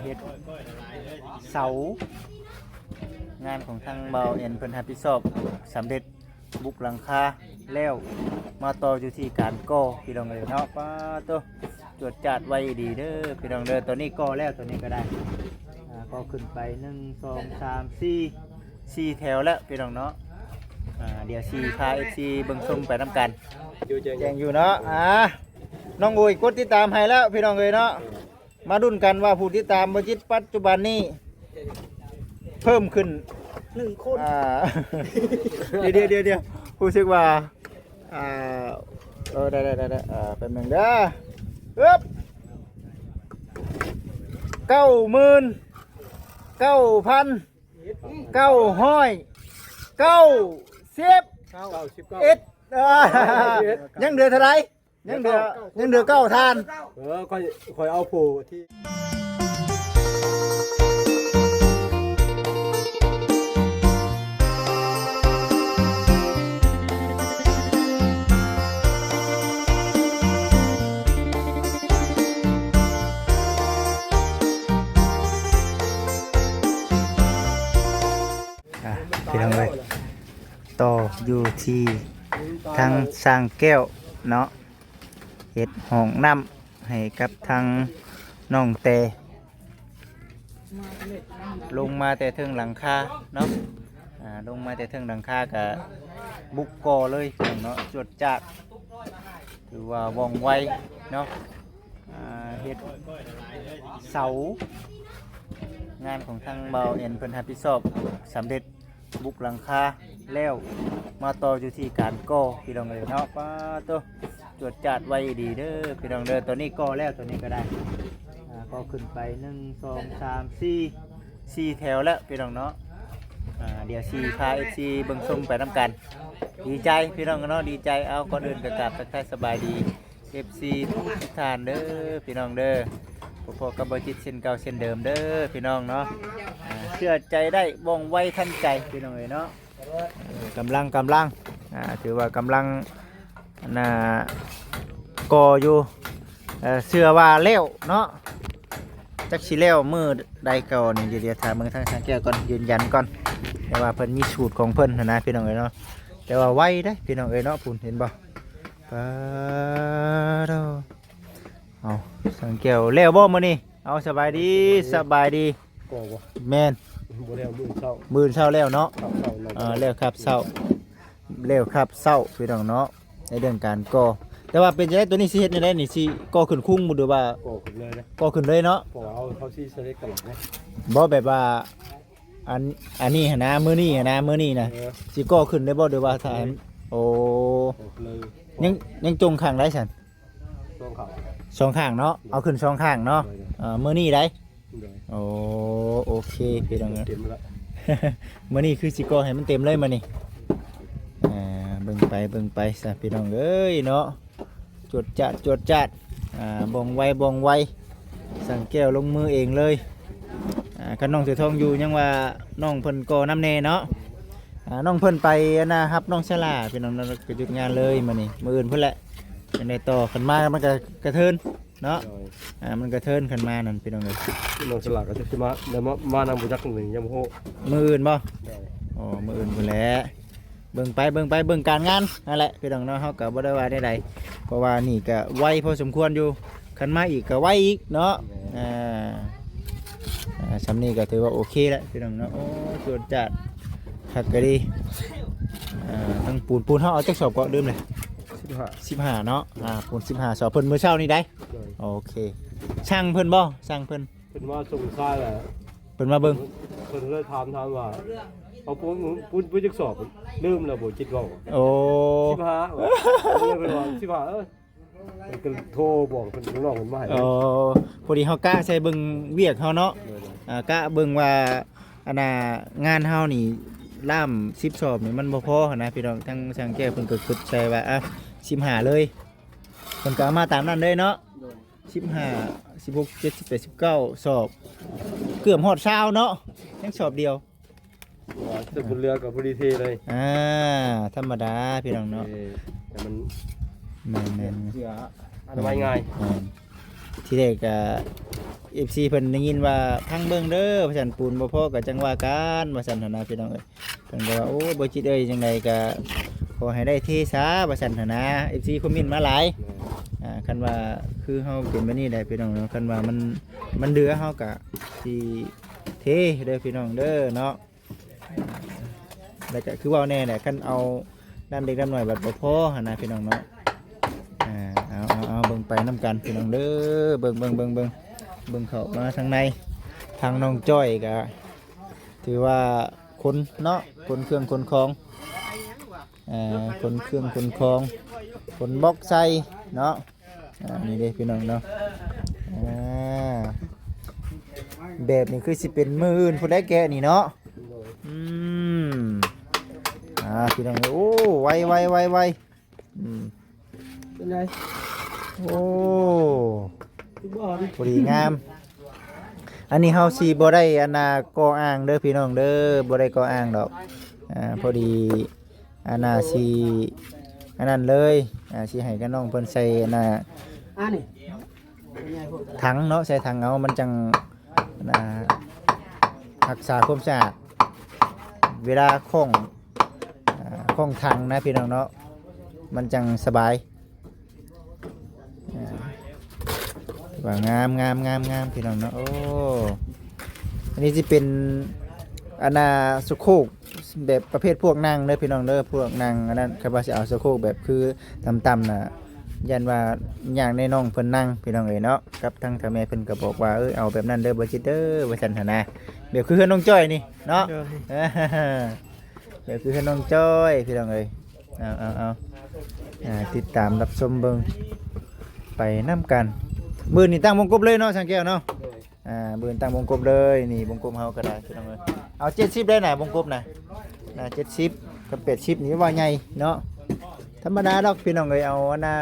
ເຮັດເສົາ ງານຂອງທາງບ່າວແອນເພິ່ນຮັບຜິດຊອບສຳເລັດ ບຸກຫຼັງຄາແລ້ວ ມາຕໍ່ຢູ່ທີ່ການກໍ່ ພີ່ນ້ອງເອີຍເນາະ. ປາໂຕ ຈວດຈາດໄວອີ່ຫຼີເດີພີ່ນ້ອງເດີ. ຕອນນີ້ກໍ່ແລ້ວ ຕອນນີ້ກໍໄດ້ ອ່າ ກໍ່ຂຶ້ນໄປ ໜຶ່ງ ສອງ ສາມ ສີ່ ສີ່ແຖວແລ້ວພີ່ນ້ອງເນາະ. ອ່າ ດຽວຊິພາເອັຟຊີເບິ່ງຊົມໄປນຳກັນ. ແຈ້ງຢູ່ເນາະ. ອ່າ ນ້ອງໂອຍກົດຕິດຕາມໃຫ້ແລ້ວພີ່ນ້ອງເອີຍເນາະ. ມາລຸ້ນກັນວ່າຜູ້ຕິດຕາມບໍ່ຈິດປັດຈຸບັນນີ້ເພີ່ມຂຶ້ນ ໜຶ່ງຄົນ ອ່າ ດຽວໆໆ ຮູ້ສຶກວ່າ ອ່າ ເອີ ໄດ້ໆໆ ເອີ ແປັບໜຶ່ງເດີ ອຶບ ເກົ້າໝື່ນເກົ້າພັນເກົ້າຮ້ອຍເກົ້າສິບເອັດ ເກົ້າສິບເກົ້າ ເອີ ຍັງເຫຼືອເທົ່າໃດ? ຍັງເຫຼືອ ຍັງເຫຼືອເກົ້າທ່ານ. ເອີ ຂ້ອຍ ຂ້ອຍເອົາຜູ້ທີ່ ອ່າ ພີ່ນ້ອງເອີຍ ຕໍ່ຢູ່ທີ່ທາງຊ່າງແກ້ວເນາະ. ເຮັດຫ້ອງນ້ຳໃຫ້ກັບທາງນ້ອງແຕ່ ລົງມາແຕ່ເທິງຫຼັງຄາເນາະ. ອ່າ ລົງມາແຕ່ເທິງຫຼັງຄາກະບຸກກໍ່ເລີຍເນາະ ຈວດຈາດ ຖືວ່າວ່ອງໄວເນາະ. ອ່າ ເຮັດເສົາ ງານຂອງທາງບ່າວແອນເພິ່ນຮັບຜິດຊອບສຳເລັດ ບຸກຫຼັງຄາແລ້ວ ມາຕໍ່ຢູ່ທີ່ການກໍ່ ພີ່ນ້ອງເອີຍເນາະ. ປາໂຕ ຈວດຈາດໄວອີ່ຫຼີເດີພີ່ນ້ອງເດີ. ຕອນນີ້ກໍ່ແລ້ວ ຕອນນີ້ກໍໄດ້ ອ່າ ກໍ່ຂຶ້ນໄປ ໜຶ່ງ ສອງ ສາມ ສີ່ ສີ່ແຖວແລ້ວພີ່ນ້ອງເນາະ. ອ່າ ດຽວຊິພາເອັຟຊີເບິ່ງຊົມໄປນຳກັນ. ດີໃຈພີ່ນ້ອງເນາະ ດີໃຈ. ເອົາ ກ່ອນອື່ນກໍກາບທັກທາຍສະບາຍດີ ເອັຟຊີທຸກໆທ່ານເດີພີ່ນ້ອງເດີ. ພໍ້ກັບບໍ່ຈິດເຊັ່ນເກົ່າເຊັ່ນເດີມເດີພີ່ນ້ອງເນາະ. ອ່າ ເຊື່ອໃຈໄດ້ ວ່ອງໄວທັນໃຈພີ່ນ້ອງເອີຍເນາະ. ເອີ ກຳລັງ ກຳລັງ ອ່າ ຖືວ່າກຳລັງ ອັນນ່າ ກໍ່ຢູ່ ເອີ ເຊື່ອວ່າແລ້ວເນາະ. ຈັກຊິແລ້ວມື້ໃດກ່ອນນີ້ ດຽວ ດຽວຖາມເບິ່ງທາງຊ່າງແກ້ວກ່ອນ ຢືນຢັນກ່ອນ. ແຕ່ວ່າເພິ່ນມີສູດຂອງເພິ່ນຫັ້ນນະພີ່ນ້ອງເອີຍເນາະ. ແຕ່ວ່າໄວເດ້ພີ່ນ້ອງເອີຍເນາະ ພຸ້ນເຫັນບໍ່? ປາໂທ້ ເອົາ ຊ່າງແກ້ວແລ້ວບໍ່ມື້ນີ້? ເອົາ ສະບາຍດີ ສະບາຍດີ. ກໍ່ບໍ່? ແມ່ນ ບໍ່ແລ້ວ ມື້ເຊົ້າ ມື້ເຊົ້າແລ້ວເນາະ. ເຊົ້າເນາະ ເອີ ແລ້ວຄັບເຊົ້າ ແລ້ວຄັບເຊົ້າພີ່ນ້ອງເນາະ ໃນເລື່ອງການກໍ່. ແຕ່ວ່າເປັນຈັ່ງໃດ ໂຕນີ້ຊິເຮັດແນວໃດນີ້ ຊິກໍ່ຂຶ້ນຄຸງບໍ່ ຫຼືວ່າ ກໍ່ຂຶ້ນເລີຍເນາະ ກໍ່ຂຶ້ນເລີຍເນາະ. ເພາະວ່າເຮົາ ເຮົາຊິສະເລັກຕະຫຼອດເດ້. ບໍ່ ແບບວ່າ ອັນ ອັນນີ້ຫັ້ນນະ ມື້ນີ້ຫັ້ນນະ ມື້ນີ້ນະ ເອີ ຊິກໍ່ຂຶ້ນໄດ້ບໍ່ ຫຼືວ່າຖ້າ ເອີ ໂອ້ ກໍ່ເລີຍ. ຍັງ ຍັງຈົງຂ້າງໃດຊັ້ນ? ສອງຂ້າງ ສອງຂ້າງເນາະ ເອີ ເອົາຂຶ້ນສອງຂ້າງເນາະ. ໂດຍ ເອີ ມື້ນີ້ໃດ? ໂດຍ ໂອ້ ໂອເຄພີ່ນ້ອງເອີຍ ເຕັມແລ້ວ. ມື້ນີ້ຄືຊິກໍ່ໃຫ້ມັນເຕັມເລີຍມື້ນີ້. ອ່າ ເບິ່ງໄປ ເບິ່ງໄປຊະພີ່ນ້ອງເອີຍເນາະ. ຈວດຈາດ ຈວດຈາດ ອ່າ ວ່ອງໄວ ວ່ອງໄວ ຊ່າງແກ້ວລົງມືເອງເລີຍ. ອ່າ ຄັນນ້ອງເສືອທອງຢູ່ ຍັງວ່ານ້ອງເພິ່ນກໍ່ນຳແດ່ເນາະ. ອ່າ ນ້ອງເພິ່ນໄປ ອັນນ່າ ຮັບນ້ອງສາລາພີ່ນ້ອງເນາະ ກໍຢຸດງານເລີຍມື້ນີ້ ມື້ອື່ນພຸ້ນແຫຼະ ຈັ່ງໄດ້ຕໍ່. ຄັນມາມັນກໍກະເທີນເນາະ. ໂດຍ ອ່າ ມັນກະເທີນຄັນມານັ້ນພີ່ນ້ອງເອີຍ. ນ້ອງສາລາກໍຈັກຊິມາ ແລ້ວມາ ມານຳບໍ່ຈັກ ຍັງບໍ່ຮູ້. ມື້ອື່ນບໍ່? ໂດຍ ອໍ ມື້ອື່ນພຸ້ນແຫຼະ. ເບິ່ງໄປ ເບິ່ງໄປ ເບິ່ງການງານນັ້ນແຫຼະພີ່ນ້ອງເນາະ. ເຮົາກໍບໍ່ໄດ້ວ່າແນວໃດ ເພາະວ່ານີ້ກໍໄວພໍສົມຄວນຢູ່ ຄັນມາອີກກໍໄວອີກເນາະ. ແມ່ນ ອ່າ ອ່າ ສ່ຳນີ້ກໍຖືວ່າໂອເຄແລ້ວພີ່ນ້ອງເນາະ. ໂອ້ ຈວດຈາດ ຄັກກະດີ. ອ່າ ທັງປູນ ປູນເຮົາເອົາຈັກສອບເກາະ? ລືມເລີຍ. ສິບຫ້າ ສິບຫ້າເນາະ. ອ່າ ປູນສິບຫ້າສອບ ເພິ່ນມື້ເຊົ້ານີ້ໄດ໋. ໂດຍ ໂອເຄ. ຊ່າງເພິ່ນບໍ່? ຊ່າງເພິ່ນ ເພິ່ນມາສົ່ງຊາຍແຫຼະ ເພິ່ນມາເບິ່ງ. ເພິ່ນເລີຍຖາມ ຖາມວ່າ ເອົາປູນ ປູນ ປູນຈັກສອບ? ລືມແລ້ວບໍ່ ຈິດເວົ້າ. ໂອ້ ສິບຫ້າ ເພິ່ນວ່າ ສິບຫ້າ ເອີ ເພິ່ນກໍໂທບອກເພິ່ນ ລູກນ້ອງເພິ່ນມາໃຫ້. ໂອ້ ພໍດີເຮົາກະໃສ່ເບິ່ງວຽກເຮົາເນາະ. ໂດຍໆ ອ່າ ກະເບິ່ງວ່າ ອັນນ່າ ງານເຮົານີ້ລ້າມສິບສອບນີ້ມັນບໍ່ພໍຫັ້ນນະພີ່ນ້ອງ. ທາງຊ່າງແກ້ວເພິ່ນກໍຄິດໃສ່ວ່າ ອ່ະ ສິບຫ້າເລີຍ. ເພິ່ນກໍເອົາມາຕາມນັ້ນເລີຍເນາະ. ໂດຍ ສິບຫ້າ ສິບຫົກ ສິບເຈັດ ສິບແປດ ສິບເກົ້າສອບ ເກືອບຮອດຊາວເນາະ ຍັງສອບດຽວ. ວ່າ ເອີ ເຫຼືອກໍພໍດີເທເລີຍ. ອ່າ ທຳມະດາພີ່ນ້ອງເນາະ. ເອີ ແຕ່ມັນ ແມ່ນໆ ເສື້ອອະນາໄມງ່າຍ. ແມ່ນ ທີແລກກະ ເອັຟຊີ ເພິ່ນໄດ້ຍິນວ່າ ພັງເບິ່ງເດີ ວ່າຊັ້ນ, ປູນບໍ່ພໍກໍຈັ່ງວ່າກັນ ວ່າຊັ້ນຫັ້ນນະ ພີ່ນ້ອງເອີຍ. ເພິ່ນກໍວ່າ ໂອ້ ບໍ່ຈິດເອີຍ ຈັ່ງໃດກໍຂໍໃຫ້ໄດ້ເທຊາ ວ່າຊັ້ນຫັ້ນນະ. ເອັຟຊີ ຄອມເມັນມາຫຼາຍ ແມ່ນ ອ່າ ຄັນວ່າຄືເຮົາເປັນແບບນີ້ແຫຼະ ພີ່ນ້ອງເນາະ, ຄັນວ່າມັນ ມັນເຫຼືອ ເຮົາກໍຊິເທເດີ ພີ່ນ້ອງເດີເນາະ. ແລ້ວກໍຄືເວົ້າແນ່ແຫຼະ ຄັນເອົານ້ຳເລັກນ້ຳນ້ອຍບັດບໍ່ພໍຫັ້ນນະ ພີ່ນ້ອງເນາະ. ອ່າ ເອົາ ເອົາ ເອົາ ເບິ່ງໄປນຳກັນ ພີ່ນ້ອງເດີ. ເບິ່ງ ເບິ່ງ ເບິ່ງ ເບິ່ງ ເບິ່ງເຂົ້າມາທາງໃນ ທາງນ້ອງຈ້ອຍກໍຖືວ່າຂົນເນາະ ຂົນເຄື່ອງຂົນຂອງ ອ່າ ຂົນເຄື່ອງຂົນຂອງ ຂົນບັອກໃສ່ເນາະ. ອ່າ ນີ້ເດ້ ພີ່ນ້ອງເນາະ. ອ່າ ແບບນີ້ຄືຊິເປັນມື້ອື່ນພຸ້ນແຫຼະ ແກະນີ້ເນາະ. ໂດຍ ອືມ ອ່າ ພີ່ນ້ອງເອີຍ ໂອ້ ໄວ ໄວ ໄວ ໄວ. ອືມ ເປັນໄງ? ໂອ້ ຄືບໍ່ ພໍດີງາມ. ອັນນີ້ເຮົາຊິບໍ່ໄດ້ອັນນ່າກໍ່ອ້າງເດີ ພີ່ນ້ອງເດີ, ບໍ່ໄດ້ກໍ່ອ້າງດອກ. ອ່າ ພໍດີອັນນ່າຊິອັນນັ້ນເລີຍ ອ່າ ຊິໃຫ້ກັບນ້ອງເພິ່ນໃສ່ອັນນ່າ ອັນນີ້ ຖັງເນາະ, ໃສ່ຖັງເອົາ ມັນຈັ່ງ ອ່າ ຮັກສາຄວາມສະອາດ ເວລາຄ້ອງ ອ່າ ຄ້ອງຖັງນະ ພີ່ນ້ອງເນາະ, ມັນຈັ່ງສະບາຍ. ອ່າ ວ່າງາມ ງາມ ງາມ ງາມ ພີ່ນ້ອງເນາະ. ໂອ້ ອັນນີ້ຊິເປັນອັນນ່າສະໂຄກ ແບບປະເພດພວກນັ່ງເດີ ພີ່ນ້ອງເດີ, ພວກນັ່ງອັນນັ້ນ ຄັນວ່າຊິເອົາສະໂຄກແບບຄືຕ່ຳໆນະ ຢ້ານວ່າຍາກໃນນ້ອງເພິ່ນນັ່ງ ພີ່ນ້ອງເອີຍເນາະ. ກັບທາງເຖົ້າແມ່ເພິ່ນກໍບອກວ່າ ເອີ ເອົາແບບນັ້ນເດີ ບໍ່ຈິດເດີ ວ່າຊັ້ນຫັ້ນນະ, ແບບຄືເຮືອນນ້ອງຈ້ອຍນີ້ເນາະ. ໂດຍ ແບບຄືເຮືອນນ້ອງຈ້ອຍ ພີ່ນ້ອງເອີຍ. ເອົາ ເອົາ ເອົາ ອ່າ ຕິດຕາມຮັບຊົມເບິ່ງໄປນຳກັນ. ມື້ນີ້ຕັ້ງວົງກົບເລີຍເນາະ ຊ່າງແກ້ວເນາະ. ໂດຍ ອ່າ ມື້ນີ້ຕັ້ງວົງກົບເລີຍ. ນີ້ວົງກົບເຮົາກໍໄດ້ ພີ່ນ້ອງເອີຍ. ເອົາເຈັດສິບໄດ້ນະ ວົງກົບນະ ນະ ເຈັດສິບກັບແປດສິບນີ້ວ່າໃຫຍ່ເນາະ. ທຳມະດາດອກ ພີ່ນ້ອງເອີຍ, ເອົາອັນນ່າ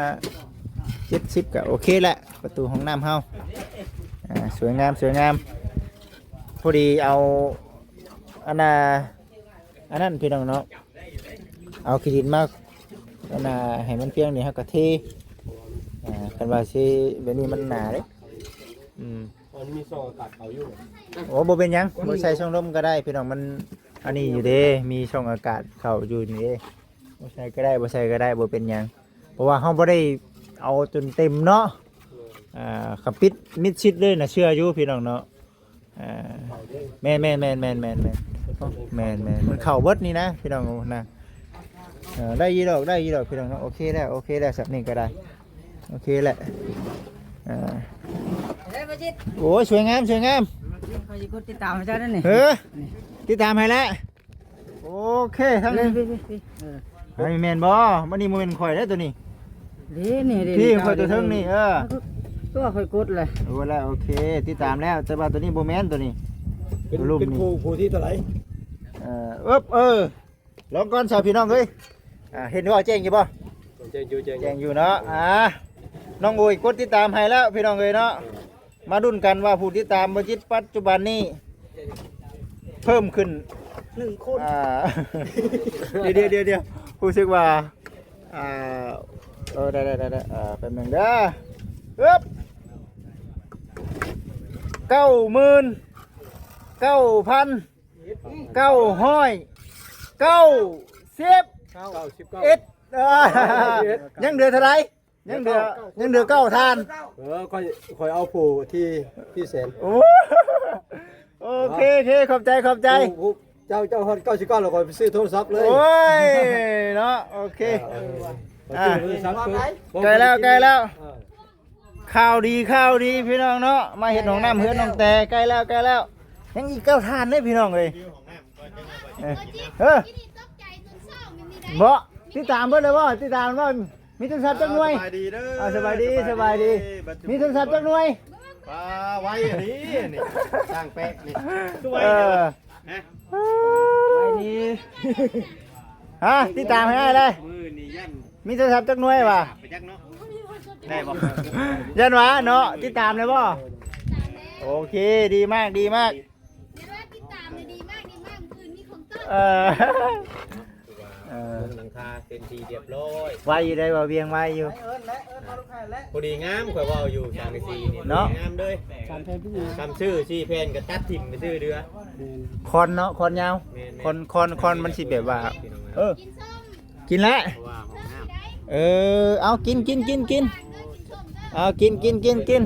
ເຈັດສິບກໍໂອເຄແຫຼະ. ປະຕູຫ້ອງນ້ຳເຮົາ ອ່າ ສວຍງາມ ສວຍງາມ. ພໍດີເອົາອັນນ່າ ອັນນັ້ນ ພີ່ນ້ອງເນາະ, ເອົາຂີ້ດິນມາ ອັນນ່າ ໃຫ້ມັນພຽງນີ້ ເຮົາກໍເທ. ອ່າ ຄັນວ່າຊິແບບນີ້ມັນໜາເດ້. ອືມ ມັນມີຊ່ອງອາກາດເຂົ້າຢູ່. ໂອ້ ບໍ່ເປັນຫຍັງ, ບໍ່ໃສ່ຊ່ອງລົມກໍໄດ້ ພີ່ນ້ອງ, ມັນອັນນີ້ຢູ່ເດ້, ມີຊ່ອງອາກາດເຂົ້າຢູ່ນີ້ເດ້. ບໍ່ໃສ່ກໍໄດ້ ບໍ່ໃສ່ກໍໄດ້ ບໍ່ເປັນຫຍັງ, ເພາະວ່າເຮົາບໍ່ໄດ້ເອົາຈົນເຕັມເນາະ. ອ່າ ຄັນປິດມິດຊິດເລີຍນະ ເຊື່ອຢູ່ ພີ່ນ້ອງເນາະ. ອ່າ ແມ່ນໆ ມັນເຂົ້າເບິດນີ້ນະ ພີ່ນ້ອງນະ. ເອີ ໄດ້ຢູ່ດອກ ໄດ້ຢູ່ດອກ ພີ່ນ້ອງເນາະ. ໂອເຄແລ້ວ ໂອເຄແລ້ວ ສັບນີ້ກໍໄດ້ ໂອເຄແຫຼະ. ອ່າ ໂອ້ຍ ສວຍງາມ ສວຍງາມ. ຂ້ອຍຊິກົດຕິດຕາມໃຫ້ເຈົ້ານັ້ນນີ້. ເອີ ຕິດຕາມໃຫ້ແລ້ວ. ໂອເຄ ທາງນີ້ ເອີ ເຮີ້ຍ ແມ່ນບໍ່? ມັນນີ້ບໍ່ແມ່ນຂ້ອຍເດ້ ຕົວນີ້. ນີ້ ນີ້ ນີ້ ທີ່ຂ້ອຍຕົວເທິງນີ້. ເອີ ຕົວຂ້ອຍກົດເລີຍ. ໂອ້ ແລ້ວ ໂອເຄ ຕິດຕາມແລ້ວ, ແຕ່ວ່າຕົວນີ້ບໍ່ແມ່ນ ຕົວນີ້ ເປັນ ຕົວລຸ່ມ ເປັນ ນີ້ ຜູ້ ຜູ້ທີ່ເທົ່າໃດ? ເອີ ເອີບ ເອີ ລອງກ່ອນຊະ ພີ່ນ້ອງເອີຍ. ອ່າ ເຫັນບໍ່? ແຈ້ງຢູ່ບໍ່? ແຈ້ງຢູ່ ແຈ້ງຢູ່ ແຈ້ງຢູ່ເນາະ. ອ່າ ນ້ອງໂອຍກົດຕິດຕາມໃຫ້ແລ້ວ ພີ່ນ້ອງເອີຍເນາະ. ມາລຸ້ນກັນວ່າຜູ້ຕິດຕາມບໍ່ຈິດປັດຈຸບັນນີ້ເພີ່ມຂຶ້ນໜຶ່ງຄົນ. ອ່າ ດຽວໆໆ ຮູ້ສຶກວ່າ ອ່າ ເອີ ໄດ້ໆໆ ເອີ ແປັບໜຶ່ງເດີ. ເອີບ ເກົ້າໝື່ນເກົ້າພັນເກົ້າຮ້ອຍເກົ້າສິບເອັດ. ເກົ້າສິບເກົ້າ. ເອີ ຍັງເຫຼືອເທົ່າໃດ? ຍັງເຫຼືອ ຍັງເຫຼືອເກົ້າທ່ານ. ເອີ ຂ້ອຍ ຂ້ອຍເອົາຜູ້ທີ່ ທີ່ແສນ. ໂອ້ ໂອເຄ ໂອເຄ ຂອບໃຈ ຂອບໃຈ. ຜູ້ ຜູ້ ເຈົ້າ ເຈົ້າຮອດເກົ້າສິບເກົ້າແລ້ວ ຂ້ອຍໄປຊື້ໂທລະສັບເລີຍ. ໂອ້ຍ ເນາະ ໂອເຄ. ອ່າ ຊື້ໂທລະສັບ ໃກ້ແລ້ວ ໃກ້ແລ້ວ. ເອີ ຂ່າວດີ ຂ່າວດີ ພີ່ນ້ອງເນາະ, ມາເຮັດຫ້ອງນ້ຳເຮືອນນ້ອງແຕ ໃກ້ແລ້ວ ໃກ້ແລ້ວ. ຍັງອີກເກົ້າທ່ານເດ້ ພີ່ນ້ອງເອີຍ. ເອີ ບໍ່ ຕິດຕາມເບິດແລ້ວບໍ່? ຕິດຕາມບໍ່? ມີໂທລະສັບຈັກໜ່ວຍ? ສະບາຍດີເດີ. ອ່າ ສະບາຍດີ ສະບາຍດີ. ມີໂທລະສັບຈັກໜ່ວຍ? ປາ ໄວອັນນີ້ ນີ້ ຊ່າງແປະນີ້ ຄືໄວ. ເອີ ເດີ ຮະ ໄວນີ້ ຮະ ຕິດຕາມໃຫ້ອ້າຍເລີຍ. ມື້ນີ້ຢ້ານ ມີໂທລະສັບຈັກໜ່ວຍຫວາ? ໄປຈັກເນາະ ໄດ້ບໍ່? ຢ້ານຫວາເນາະ. ຕິດຕາມແລ້ວບໍ່? ໂອເຄ ດີມາກ ດີມາກ. ເວລາຕິດຕາມນີ້ດີມາກ ດີມາກ ມື້ອື່ນມີຂອງຕ້ອນ. ເອີ ເອີ ມຸງຫຼັງຄາເປັນທີ່ຮຽບຮ້ອຍ ໄວຢູ່ໄດ໋ ເວົ້າວຽງໄວຢູ່ ເອີ້ນແຫຼະ ເອີ້ນມາລູກຄ້າແຫຼະ ພໍດີງາມ ຂ້ອຍເວົ້າຢູ່ສັງກະສີນີ້ ເນາະ ພໍດີງາມເລີຍ ສາມແຜ່ນ ສາມຊື່ສີ່ແຜ່ນກໍຕັດຖິ້ມໄປຊື່ເດືອ ແມ່ນ ຄອນເນາະ ຄອນຍາວ ແມ່ນໆ ຄອນ ຄອນ ຄອນມັນຊິແບບວ່າ ເອີ ກິນແລ້ວ ເພາະວ່າຫ້ອງນ້ຳ ເອີ ເອົາ ກິນ ກິນ ກິນ ກິນ ເອົາ ກິນ ກິນ ກິນ ກິນ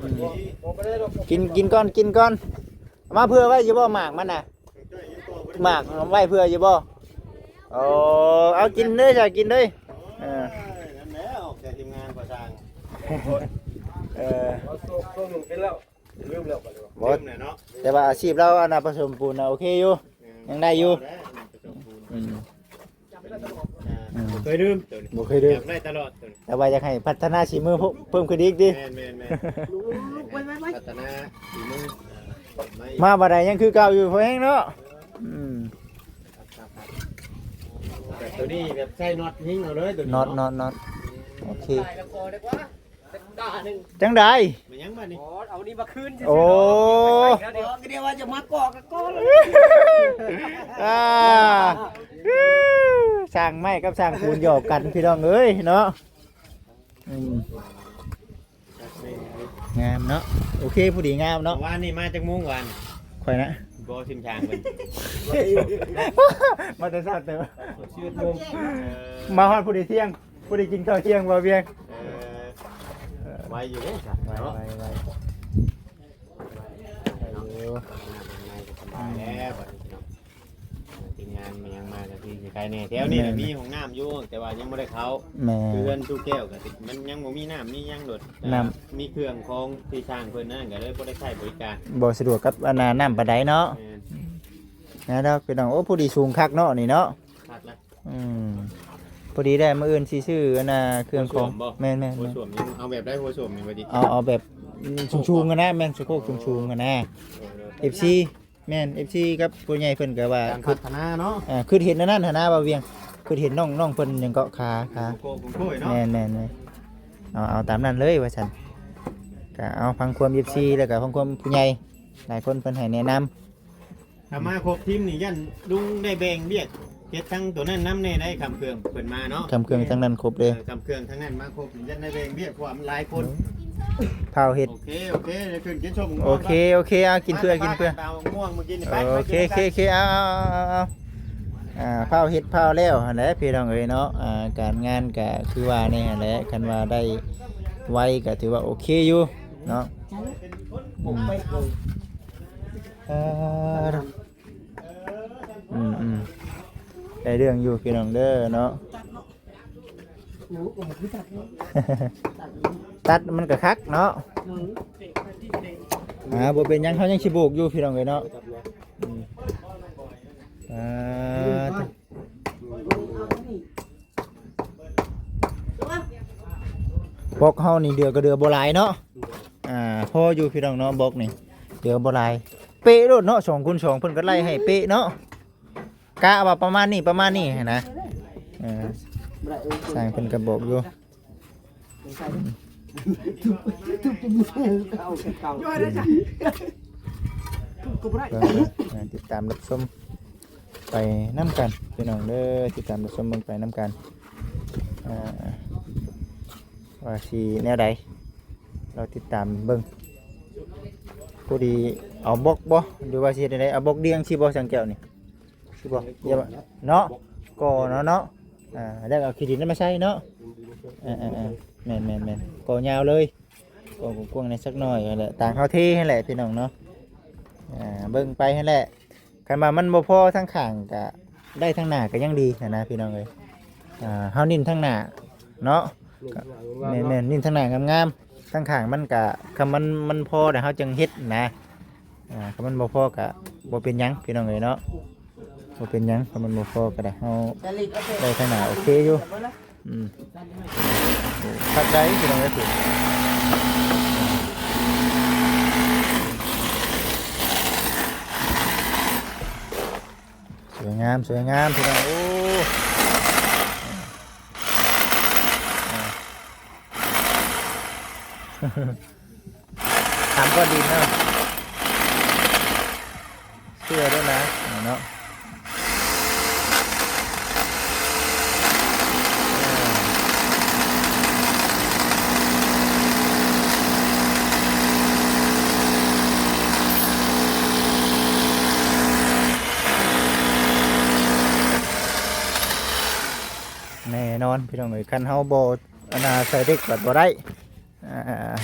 ອືມ ກິນ ກິນກ່ອນ ກິນກ່ອນ ມາເຜື່ອໄວ້ຢູ່ບໍ່ ໝາກມັນນະ ໝາກໄວ້ເຜື່ອຢູ່ບໍ່? ໂອ້ ເອົາ ກິນເດີ້ ຈະກິນເດີ້ ເອີ ນັ້ນແຫຼະ ອອກແຕ່ທີມງານກໍ່ສ້າງ ເອີ ເອົາໂຊກ ໂຊກໜຶ່ງເປັນແລ້ວ ລືມແລ້ວບັດນີ້ ບໍ່ ລືມແລ້ວເນາະ ແຕ່ວ່າອາຊີບລາວ ອັນນ່າ ປະສົມປູນນະ ໂອເຄຢູ່ ແມ່ນ ຍັງໄດ້ຢູ່ ພໍແລ້ວປະສົມປູນ ອືມ ອ່າ ອືມ ບໍ່ເຄີຍລືມໂຕນີ້ ບໍ່ເຄີຍລືມ ຢາກໄດ້ຕະຫຼອດໂຕນີ້ ແຕ່ວ່າຢາກໃຫ້ພັດທະນາສີມືເພີ່ມ ເພີ່ມຂຶ້ນອີກຕິ ແມ່ນໆໆ ພັດທະນາສີມື ອ່າ ມາບັດໃດຍັງຄືເກົ່າຢູ່ ພໍແຮງເນາະ ອືມ ແບບໂຕນີ້ແບບໃສ່ນັອດຍິງເອົາເລີຍໂຕນີ້ ນັອດ ເນາະ ນັອດ ນັອດ ອືມ ໂອເຄ ຈັງໃດ ມາຫຍັງບັດນີ້ ອໍ ເອົານີ້ມາຄືນຊື່ໆ ໂອ້ ເນາະ ບໍ່ ກໍດຽວວ່າຈະມາເກາະກໍເກາະ ອ່າ ຊ່າງໄມ້ກັບຊ່າງປູນຫຍອກກັນ ພີ່ນ້ອງເອີຍເນາະ ອືມ ງາມເນາະ ໂອເຄ ພໍດີງາມເນາະ ວານນີ້ມາຈັກໂມງວານ ຂ້ອຍນະ ບໍ່ ທີມຊ່າງເພິ່ນ ມາແຕ່ເຊົ້າເຕີບ ສິບເອັດໂມງ ເອີ ມາຮອດພໍດີທ່ຽງ ບໍ່ໄດ້ກິນເຂົ້າທ່ຽງ ບໍ່ວຽງ ເອີ ໄວຢູ່ເດ້ ໄວ ເນາະ ໄວ ໄວ ໄວຢູ່ ສະບາຍແລ້ວບັດນີ້ເນາະ ທີມງານມາຫຍັງມາກໍຄືຊິໄຄແດ່ ແຖວນີ້ນະ ແມ່ນ ມີຫ້ອງນ້ຳຢູ່ ແຕ່ວ່າຍັງບໍ່ໄດ້ເຂົ້າ ແມ່ນ ຄືເຮືອນສູ່ແກ້ວກໍມັນຍັງບໍ່ມີນ້ຳມີຫຍັງໂດດ ນ້ຳ ມີເຄື່ອງຂອງທີ່ຊ່າງເພິ່ນນັ້ນ ກໍເລີຍບໍ່ໄດ້ໃຊ້ບໍລິການ ບໍ່ສະດວກກັບອັນນ່າ ນ້ຳປານໃດເນາະ ແມ່ນ ແມ່ນດອກ ພີ່ນ້ອງ ໂອ້ ພໍດີສູງຄັກເນາະ ນີ້ເນາະ ຄັກລະ ອືມ ພໍດີໄດ້ ມື້ອື່ນຊິຊື້ອັນນ່າ ເຄື່ອງຂອງ ຫົວສ້ວມບໍ່? ແມ່ນໆໆ ຫົວສ້ວມນີ້ ເອົາແບບໃດຫົວສ້ວມນີ້ ວ່າຕິ ເອົາ ເອົາແບບສູງໆຫັ້ນນະ ແມ່ນ ສະໂຄກສູງໆຫັ້ນນະ ເອີ ເອັຟຊີ ແມ່ນ ເອັຟຊີ ກັບຜູ້ໃຫຍ່ເພິ່ນກໍວ່າ ການພັດທະນາເນາະ ເອີ ຄິດເຫັນອັນນັ້ນຫັ້ນນະ ບ່າວວຽງ ຄິດເຫັນນ້ອງ ນ້ອງເພິ່ນຫຍັງເກາະ ຂາ ຂາ ໂກໂກ້ ໂກໂກ້ເນາະ ແມ່ນໆໆ ເອົາ ເອົາຕາມນັ້ນເລີຍວ່າຊັ້ນ ກໍເອົາ ຟັງຄວາມເອັຟຊີ ແລ້ວກໍຟັງຄວາມຜູ້ໃຫຍ່ ຫຼາຍຄົນເພິ່ນໃຫ້ແນະນຳ ຖ້າມາຄົບທີມນີ້ ຢ້ານລຸງໄດ້ແບ່ງວຽກເຮັດທັງໂຕນັ້ນນຳແດ່ໄດ໋ ຄຳເຄື່ອງເພິ່ນມາເນາະ ຄຳເຄື່ອງທັງນັ້ນຄົບເດ້ ເອີ ຄຳເຄື່ອງທັງນັ້ນມາຄົບ ຢ້ານໄດ້ແບ່ງວຽກ ເພາະວ່າມັນຫຼາຍຄົນ ເຜົາເຫັດ ໂອເຄ ໂອເຄ ໄດ້ຂຶ້ນກິນຊົມ ໂອເຄ ໂອເຄ ເອົາ ກິນເພື່ອ ກິນເພື່ອ ຕາມມ່ວງມື້ກີ້ນີ້ ໄປ ໂອເຄ ໂອເຄ ເອົາ ເອົາ ເອົາ ອ່າ ເຜົາເຫັດເຜົາແລ້ວຫັ້ນແຫຼະ ພີ່ນ້ອງເອີຍເນາະ ອ່າ ການງານກະຄືວ່າແນ່ຫັ້ນແຫຼະ ຄັນວ່າໄດ້ໄວກະຖືວ່າໂອເຄຢູ່ເນາະ ອືມ ອ່າ ອືມໆ ໄດ້ເລື່ອງຢູ່ພີ່ນ້ອງເດີເນາະ ຕັດມັນກໍຄັກເນາະ ອ່າ ບໍ່ເປັນຫຍັງ ເຮົາຍັງຊິໂບກຢູ່ພີ່ນ້ອງເອີຍເນາະ ອືມ ອ່າ ບລັອກເຮົານີ້ເດືອກໍເດືອບໍ່ຫຼາຍເນາະ ອ່າ ພໍຢູ່ພີ່ນ້ອງເນາະ ບລັອກນີ້ເດືອບໍ່ຫຼາຍ ເປະໂລດເນາະ ສອງຄູນສອງ ເພິ່ນກໍໄລ່ໃຫ້ເປະເນາະ ກະວ່າປະມານນີ້ ປະມານນີ້ຫັ້ນນະ ເອີ ຊ່າງເພິ່ນກໍບອກຢູ່ ເບິ່ງເດີ ຕິດຕາມຮັບຊົມໄປນຳກັນ ພີ່ນ້ອງເດີ ຕິດຕາມຮັບຊົມເບິ່ງໄປນຳກັນ ອ່າ ວ່າຊິແນວໃດ ລໍຕິດຕາມເບິ່ງ ພໍດີເອົາບລັອກບໍ່ ຫຼືວ່າຊິເຮັດແນວໃດ ເອົາບລັອກດ່ຽງຊິບໍ່ ຊ່າງແກ້ວນີ້ ຊິບໍ່ ເນາະ ກໍເນາະ ເນາະ ອ່າ ແລ້ວເອົາຂີ້ດິນນັ້ນມາໃສ່ເນາະ ເອີໆໆ ແມ່ນໆໆ ກໍຍາວເລີຍ ກໍກວ້າງໆແດ່ຈັກໜ້ອຍຫັ້ນແຫຼະ ຕາມເຮົາເທຫັ້ນແຫຼະ ພີ່ນ້ອງເນາະ ອ່າ ເບິ່ງໄປຫັ້ນແຫຼະ ຄັນວ່າມັນບໍ່ພໍທາງຂ້າງກະໄດ້ທາງໜ້າກະຍັງດີຫັ້ນນະ ພີ່ນ້ອງເອີຍ ອ່າ ເຮົາເນັ້ນທາງໜ້າເນາະ ແມ່ນໆ ເນັ້ນທາງໜ້າງາມໆ ທາງຂ້າງມັນກະ ຄັນມັນ ມັນພໍແລ້ວເຮົາຈຶ່ງເຮັດນະ ອ່າ ຄັນມັນບໍ່ພໍກໍບໍ່ເປັນຫຍັງ ພີ່ນ້ອງເອີຍເນາະ ບໍ່ເປັນຫຍັງ ຄັນມັນບໍ່ພໍກໍໄດ້ ເຮົາໄດ້ທາງໜ້າໂອເຄຢູ່ ອືມ ຄັກໄດ໋ ພີ່ນ້ອງເອີຍ ສວຍງາມ ສວຍງາມ ພີ່ນ້ອງ ໂອ້ ຕາມກ້ອນດິນເນາະ ເຊື່ອດ້ວຍນະເນາະ ພີ່ນ້ອງເອີຍ ຄັນເຮົາບໍ່ ອັນນ່າ ໃສ່ເດັກກໍບໍ່ໄດ້. ອ່າ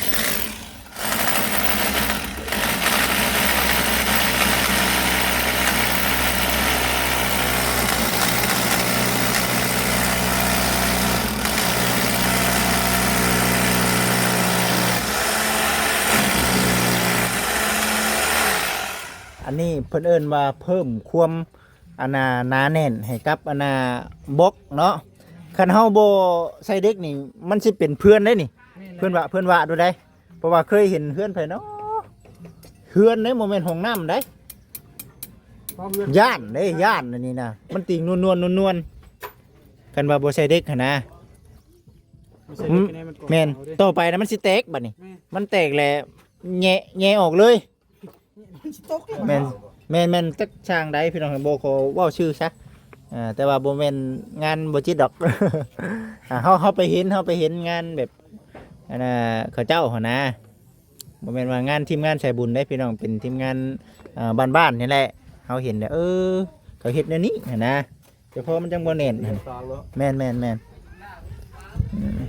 ອັນນີ້ເພິ່ນເອີ້ນວ່າເພີ່ມຄວາມ ອັນນ່າ ໜາແໜ້ນໃຫ້ກັບ ອັນນ່າ ບລັອກເນາະ. ຄັນເຮົາບໍ່ໃສ່ເດັກນີ້ ມັນຊິເປັນເພື່ອນໄດ໋ນີ້. ແມ່ນແຫຼະ ເພື່ອນວະ ເພື່ອນວະໂດດໃດ໋. ເພາະວ່າເຄີຍເຫັນເຮືອນໃຜເນາະ ເຮືອນໃດ໋ ບໍ່ແມ່ນຫ້ອງນ້ຳໃດ໋ ເພາະເຮືອນ ຢ້ານເດ້ ຢ້ານອັນນີ້ນະ ມັນຕີງນວນໆ ນວນໆ ຄັນວ່າບໍ່ໃສ່ເດັກຫັ້ນນະ. ບໍ່ໃສ່ເດັກ ອືມ ໃຫ້ມັນກອງ ແມ່ນ ເອົາເດ້ ຕໍ່ໄປນະມັນຊິແຕກບັດນີ້. ແມ່ນ ມັນແຕກແລ້ວແຫຍ່ ແຫຍ່ອອກເລີຍ. ມັນຊິຕົກແລ້ວ ແມ່ນ ແມ່ນ ແມ່ນ ຈັກຊ່າງໃດພີ່ນ້ອງ ບໍ່ຂໍເວົ້າຊື່ຊະ. ອ່າ ແຕ່ວ່າບໍ່ແມ່ນງານບໍ່ຈິດດອກ. ອ່າ ເຮົາ ເຮົາໄປເຫັນ ເຮົາໄປເຫັນງານແບບ ອັນນ່າ ເຂົາເຈົ້າຫັ້ນນະ ບໍ່ແມ່ນວ່າງານທີມງານສາຍບຸນເດ້ພີ່ນ້ອງ ເປັນທີມງານ ອ່າ ບ້ານໆ ນີ້ແຫຼະ. ເຮົາເຫັນແລ້ວ ເອີ ເຂົາເຮັດແນວນີ້ຫັ້ນນະ ແຕ່ພໍມັນຈັ່ງບໍ່ແໜ້ນ. ແມ່ນ ແມ່ນ ແມ່ນ ອືມ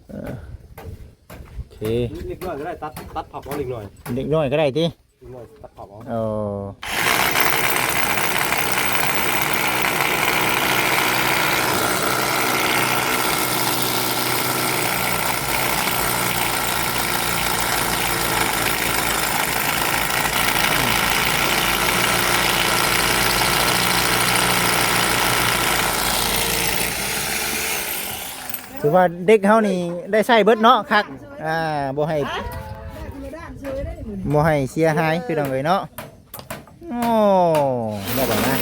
ເອີ ໂອເຄ ເລັກນ້ອຍກໍໄດ້ ຕັດ ຕັດພັບເອົາເລັກນ້ອຍ ເລັກນ້ອຍກໍໄດ້ຕິ ເລັກນ້ອຍຕັດພັບເອົາ ເອີ. ຖືວ່າເດັກເຮົານີ້ໄດ້ໃຊ້ເບິດເນາະ ຄັກ ອ່າ ບໍ່ໃຫ້ ບໍ່ໃຫ້ເສຍຫາຍພີ່ນ້ອງເອີຍເນາະ. ໂອ້ ແມ່ນບໍ່ນະ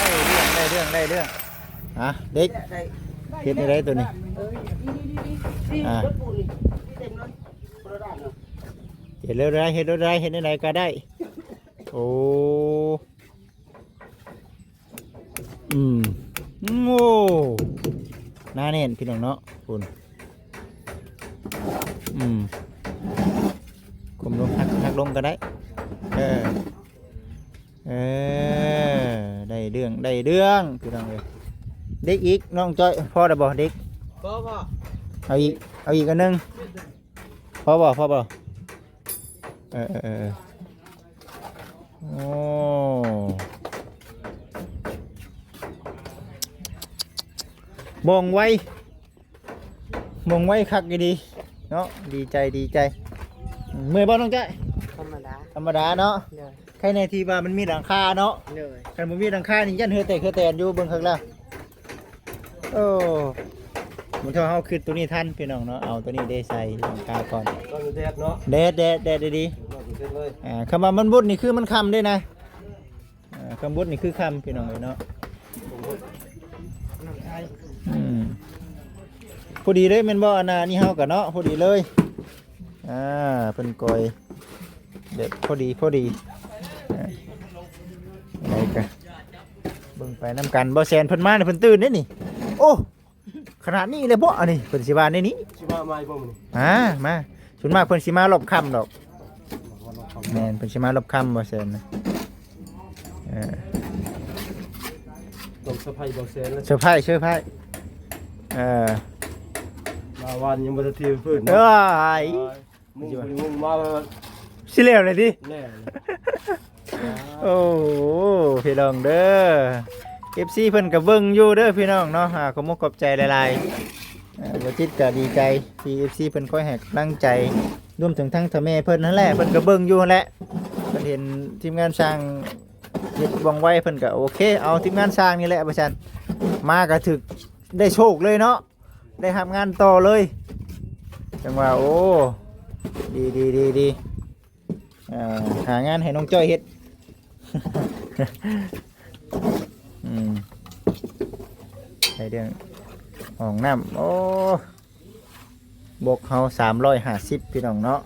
ໄດ້ເລື່ອງ ໄດ້ເລື່ອງ ໄດ້ເລື່ອງ. ອ່ະ ເດັກ ເຮັດແນວໃດຕົວນີ້? ອ່າ ເຮັດແນວໃດ ເຮັດແນວໃດ ເຮັດແນວໃດກໍໄດ້. ໂອ້ ອືມ ໂອ້ ໜາແໜ້ນພີ່ນ້ອງເນາະ ພຸ້ນ ອືມ ກົ້ມລົງ ຫັກ ຫັກລົງກໍໄດ້ ເອີ ເອີ ໄດ້ເລື່ອງ ໄດ້ເລື່ອງພີ່ນ້ອງເອີຍ. ເດັກອີກ ນ້ອງຈ້ອຍ ພໍແລ້ວບໍ່ເດັກ? ພໍ ພໍ ເອົາອີກ ເອົາອີກອັນໜຶ່ງ. ພໍບໍ່ ພໍບໍ່? ເອີ ເອີ ເອີ ເອີ ໂອ້ ວ່ອງໄວ ວ່ອງໄວຄັກອີ່ຫຼີເນາະ. ດີໃຈ ດີໃຈ. ເມື່ອຍບໍ່ ນ້ອງຈ້ອຍ? ທຳມະດາ ທຳມະດາເນາະ. ໂດຍ. ໄຄແນ່ທີ່ວ່າມັນມີຫຼັງຄາເນາະ. ໂດຍ. ຄັນບໍ່ມີຫຼັງຄານີ້ຢ້ານເຫື່ອແຕກເຫື່ອແຕນຢູ່ ເບິ່ງຄັກແລ້ວ. ໂອ້ ມັນເທົ່າເຮົາຄິດຕົວນີ້ທັນພີ່ນ້ອງເນາະ. ເອົາຕົວນີ້ໄດ້ໃສ່ຫຼັງຄາກ່ອນ ຕອນແດດເນາະ. ແດດ ແດດ ແດດດີໆ. ຮ້ອຍເປີເຊັນເລີຍ. ອ່າ ຄຳວ່າມັນບຸດນີ້ຄືມັນຄ່ຳເດ້ນະ. ອ່າ ຄຳບຸດນີ້ຄືຄ່ຳພີ່ນ້ອງເອີຍເນາະ. ອືມ ພໍດີເລີຍແມ່ນບໍ່? ອັນນ່າ ນີ້ເຮົາກະເນາະ ພໍດີເລີຍ. ອ່າ ເພິ່ນກ່ອຍແບບພໍດີ ພໍດີ. ອ່າ ໄດ້ກະເບິ່ງໄປນຳກັນ. ບໍ່ແຊນເພິ່ນມານີ້ເພິ່ນຕື່ນເດ້ນີ້. ໂອ້ ຂະໜາດນີ້ເລີຍບໍ່? ອັນນີ້ເພິ່ນຊິວ່າແນວນີ້ ຊິມາໃໝ່ບໍ່ມື້ນີ້? ອ່າ ມາ ສ່ວນມາກເພິ່ນຊິມາລອບຄ່ຳດອກ. ແມ່ນ ເພິ່ນຊິມາລອບຄ່ຳບໍ່ແຊນນະ. ເອີ ຕ້ອງເຊີໄພບໍ່ແຊນນະ. ເຊີໄພ ເຊີໄພ. ເອີ ມາວານຍັງບໍ່ທັນຖືພື້ນເນາະ. ເອີຍ ມຸງ ມຸງມາແລ້ວ ຊິແລ້ວເລີຍຕິ? ແລ້ວ. ໂອ້ໂຫ ພີ່ນ້ອງເດີ ເອັຟຊີ ເພິ່ນກໍເບິ່ງຢູ່ເດີພີ່ນ້ອງເນາະ. ອ່າ ຂອບມຸກຂອບໃຈຫຼາຍໆ. ອ່າ ບໍ່ຈິດກໍດີໃຈທີ່ ເອັຟຊີ ເພິ່ນຄອຍໃຫ້ກຳລັງໃຈ ລວມເຖິງທັງເຖົ້າແມ່ເພິ່ນຫັ້ນແຫຼະ ເພິ່ນກໍເບິ່ງຢູ່ຫັ້ນແຫຼະ. ເພິ່ນເຫັນທີມງານຊ່າງເຮັດວ່ອງໄວ ເພິ່ນກໍໂອເຄ ເອົາທີມງານຊ່າງນີ້ແຫຼະວ່າຊັ້ນ. ມາກໍຖືກໄດ້ໂຊກເລີຍເນາະ. ໄດ້ຮັບງານຕໍ່ເລີຍ ຈັ່ງວ່າ ໂອ້ ດີ ດີ ດີ ດີ. ເອີ ຫາງານໃຫ້ນ້ອງຈ້ອຍເຮັດ. ອືມ ໃຫ້ເລື່ອງຫ້ອງນ້ຳ. ໂອ້ ບົກເຮົາສາມຮ້ອຍຫ້າສິບ ພີ່ນ້ອງເນາະ.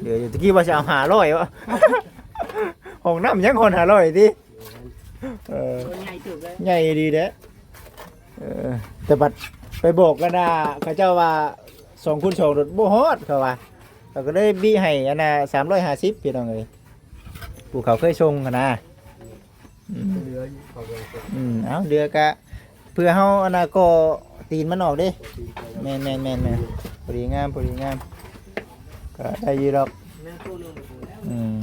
ດຽວຕະກີ້ວ່າຊິເອົາຫ້າຮ້ອຍວະ ຫ້ອງນ້ຳຍັງຮອດຫ້າຮ້ອຍຕິ. ເອີ ໃຫຍ່ເຕີບເລີຍ ໃຫຍ່ດີເດ້. ເອີ ແຕ່ບັດໄປບອກກັນນະ ເຂົາເຈົ້າວ່າ ສອງຄູນສອງໂດດບໍ່ຮອດເຂົາວ່າ ເຂົາກໍເລີຍບິໃຫ້ອັນນ່າສາມຮ້ອຍຫ້າສິບ ພີ່ນ້ອງເອີຍ ຜູ້ເຂົາເຄີຍສົ່ງຫັ້ນນະ. ອືມ ເຫຼືອຢູ່ເຂົາກໍ ອືມ ເອົາ ເຫຼືອກະເພື່ອເຮົາອັນນ່າກໍຕີນມັນອອກເດ້. ແມ່ນໆໆໆ ພໍດີງາມ ພໍດີງາມ ກໍໄດ້ຢູ່ດອກ. ອືມ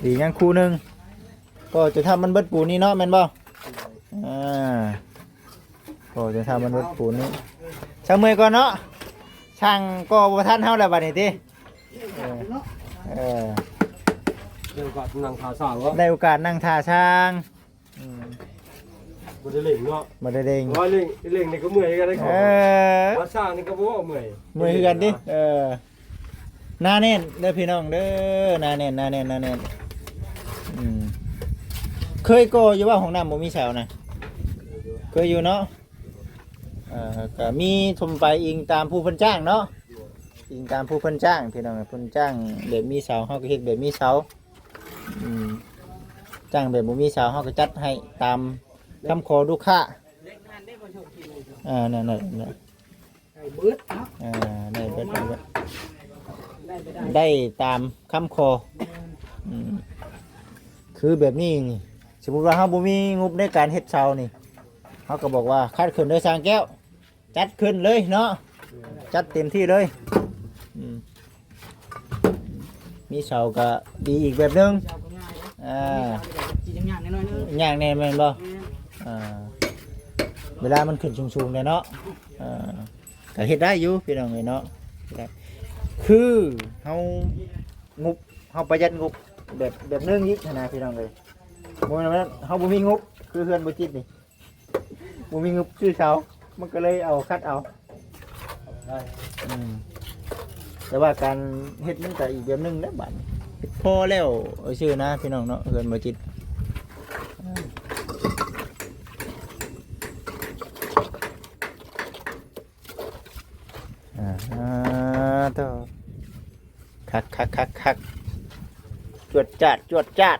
ດີຍັງຄູ່ໜຶ່ງ ກໍຈະທຳມັນເບິດປູນນີ້ເນາະ ແມ່ນບໍ່? ອ່າ ກໍຈະທຳມັນເບິດປູນນີ້ ຊ່າງເມື່ອຍກ່ອນເນາະ ຊ່າງກໍບໍ່ທັນເຮົາແລ້ວບັດນີ້ຕິ. ເອີ ເອີ ໄດ້ໂອກາດນັ່ງຖ້າຊ່າງເນາະ ໄດ້ໂອກາດນັ່ງຖ້າຊ່າງ. ອືມ ບໍ່ໄດ້ເລັ່ງເນາະ ບໍ່ໄດ້ເລັ່ງ ວ່າເລັ່ງ ເລັ່ງນີ້ກໍເມື່ອຍຄືກັນເດ້. ເອີ ວ່າຊ່າງນີ້ກໍບໍ່ເມື່ອຍ ເມື່ອຍຄືກັນຕິ. ເອີ ໜາແໜ້ນເດີພີ່ນ້ອງເດີ ໜາແໜ້ນ ໜາແໜ້ນ ໜາແໜ້ນ. ອືມ ເຄີຍກໍ່ຢູ່ບໍ່ ຫ້ອງນ້ຳບໍ່ມີເສົານະ? ເຄີຍຢູ່ເນາະ. ເອີ ກໍມີທົ່ວໄປ ອີງຕາມຜູ້ເພິ່ນຈ້າງເນາະ ອີງຕາມຜູ້ເພິ່ນຈ້າງ ພີ່ນ້ອງ ເພິ່ນຈ້າງແບບມີເສົາ ເຮົາກໍເຮັດແບບມີເສົາ. ອືມ ຈ້າງແບບບໍ່ມີເສົາ ເຮົາກໍຈັດໃຫ້ຕາມຄຳຂໍລູກຄ້າ. ອ່າ ນັ້ນໆ ໄດ້ເບິດເນາະ ອ່າ ໄດ້ເບິດ ໄດ້ເບິດ ໄດ້ຕາມຄຳຂໍ. ອືມ ຄືແບບນີ້ນີ້ ສົມມຸດວ່າເຮົາບໍ່ມີງົບໃນການເຮັດເສົານີ້ ເຮົາກໍບອກວ່າ ຄັດຂຶ້ນເດີຊ່າງແກ້ວ ຈັດຂຶ້ນເລີຍເນາະ ຈັດເຕັມທີ່ເລີຍ. ອືມ ມີເສົາກໍດີອີກແບບໜຶ່ງ ເສົາກໍງ່າຍເດ້ ອ່າ ເສົານີ້ກໍຊິຍາກແດ່ໜ້ອຍໜຶ່ງ ຍາກແດ່ແມ່ນບໍ່? ແມ່ນ ອ່າ ເວລາມັນຂຶ້ນສູງໆແດ່ເນາະ. ອ່າ ກໍເຮັດໄດ້ຢູ່ພີ່ນ້ອງເອີຍເນາະ ຄືເຮົາງົບ ເຮົາປະຢັດງົບແບບ ແບບໜຶ່ງອີກຫັ້ນນະພີ່ນ້ອງເອີຍ. ບໍ່ແມ່ນວ່າເຮົາບໍ່ມີງົບ ຄືເຮືອນບໍ່ຈິດນີ້ ບໍ່ມີງົບຊື້ເສົາ ມັນກໍເລີຍເອົາ ຄັດເອົາ. ອືມ ແຕ່ວ່າການເຮັດມັນກໍອີກແບບໜຶ່ງແຫຼະບາດນີ້ ພໍແລ້ວຊື່ນະພີ່ນ້ອງເນາະ ເຮືອນບໍ່ຈິດ. ອ່າ ໂຕ ຄັກໆໆໆ ຈວດຈາດ ຈວດຈາດ.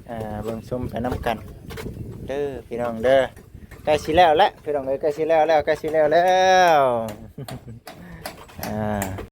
ອ່າ ເບິ່ງຊົມໄປນຳກັນເດີພີ່ນ້ອງເດີ ໃກ້ຊິແລ້ວແລ້ວພີ່ນ້ອງເອີຍ ໃກ້ຊິແລ້ວແລ້ວ ໃກ້ຊິແລ້ວແລ້ວ. ອ່າ